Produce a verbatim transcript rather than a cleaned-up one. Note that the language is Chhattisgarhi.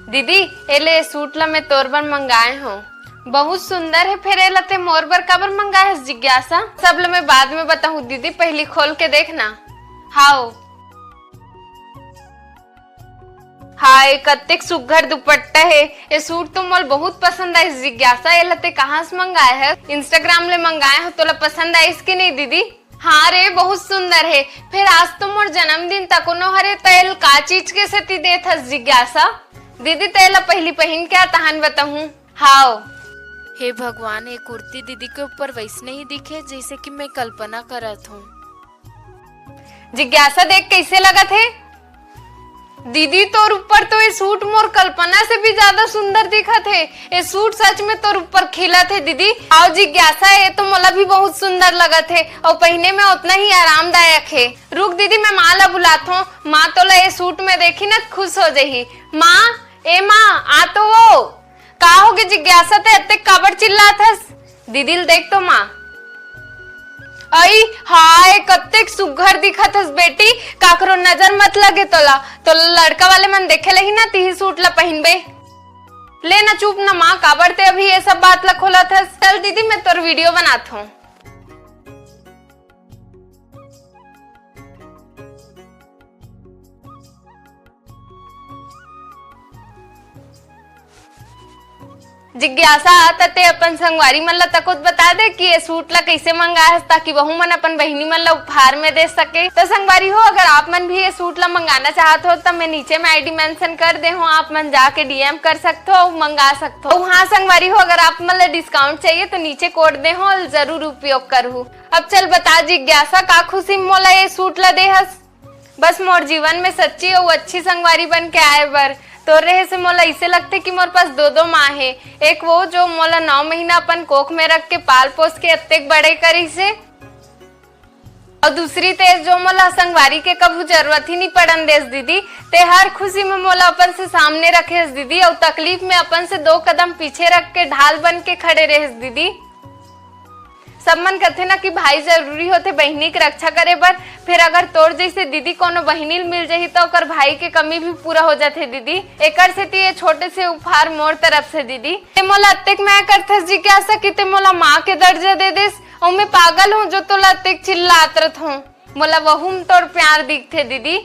दीदी, ए ले, ए सूट ला मैं तोर बर मंगाए हूँ। बहुत सुंदर है। फेर एला ते मोर बर काबर मंगाए हस जिज्ञासा? सब ल मैं बाद में बताहूँ दीदी, पहली खोल के देखना। हाओ। हाय, कत्तेक सुग्घर दुपट्टा हे। ए सूट तो मोल बहुत पसंद आइस जिज्ञासा। एला ते कहाँ से मंगाए हस? Instagram ले मंगाए हो। तोला पसंद आइस कि नहीं दीदी? हाँ रे, बहुत सुंदर हे। फेर आज तो मोर जन्मदिन तको नो हरे, त एल का चीज के सेती देत हस जिज्ञासा? दीदी, त एला पहली पहिन के आ, तहान बताहूँ। हाव। हे भगवान, ये कुर्ती दीदी के ऊपर वैसने ही दिखे, जैसे कि मैं कल्पना करत हूँ। जिज्ञासा, देख कैसे लगत हे? दीदी, तोर ऊपर तो ये सूट मोर कल्पना से भी ज्यादा सुंदर दिखत हे। ये सूट सच में तोर ऊपर खिलत हे दीदी। अउ जिज्ञासा, ये तो मोला भी बहुत सुंदर लगत हे अउ पहिने में उतना ही आरामदायक हे। रुक दीदी, मैं माँ ला बुलाथों। माँ तोला ये सूट में देखी ना, खुश हो जही। माँ, ए माँ, आ तो वो। का होगे जिज्ञासा, ते अत्ते काबर चिल्लात हस? दीदी ल देख तो माँ। अई हाय, कत्तेक सुग्घर दिखत हस बेटी, काकरो नजर मत लगे तोला। तोला लड़का वाले मन देखे लही ना, तिही सूट ला पहिनबे। ले ना, चुप ना माँ, काबर ते अभी ये सब बात ला खोलत हस? चल दीदी, मैं तोर वीडियो बनात हूँ। जिज्ञासा, त ते अपन संगवारी मन ला तको त बता दे कि ये सूट ला कैसे मंगाए हस, ताकि वहू मन अपन बहिनी मन ला उपहार में दे सके। तो संगवारी हो, अगर आप मन भी ये सूट ला मंगाना चाहत हो, त मैं नीचे में आईडी मेंशन कर दे हूँ, आप मन जाके डीएम कर सकत हो अउ मंगा सकत हो। अउ हाँ संगवारी हो, अगर आप मन ला डिस्काउंट चाहिए, तो नीचे कोड दे हूँ, जरूर उपयोग करहू। अब चल बता जिज्ञासा, का खुशी में मोला ये सूट ला दे हस? बस मोर जीवन में सच्ची अउ अच्छी संगवारी बन के आए बर। तोर रहे से मोला इसे लगथे कि मोर पास दो दो माँ हे। एक वो जो मोला नौ महीना अपन कोख में रख के पाल पोस के अत्तेक बड़े करिस हे, अउ दूसरी ते जो मोला संगवारी के कभू जरूरत ही नहीं पड़न देस दीदी। ते हर खुशी में मोला अपन से सामने रखेस दीदी, अउ तकलीफ में अपन से दो कदम पीछे रख के ढाल बन के खड़े रहेस दीदी। सब मन कथे ना कि भाई जरूरी होथे बहिनी के रक्षा करे बर। फिर अगर तोर जैसे दीदी कोनो बहिनी ल मिल जाही, तो ओकर भाई के कमी भी पूरा हो जाथे दीदी। एकर सेती ये छोटे से उपहार मोर तरफ से दीदी। ते मोला अत्तेक मया करथस जिज्ञासा कि ते मोला माँ के दर्जा दे देस। अउ मैं पागल हूँ जो तोला अत्तेक चिल्लात रथों। मोला वहू में तोर प्यार दिखथे दीदी।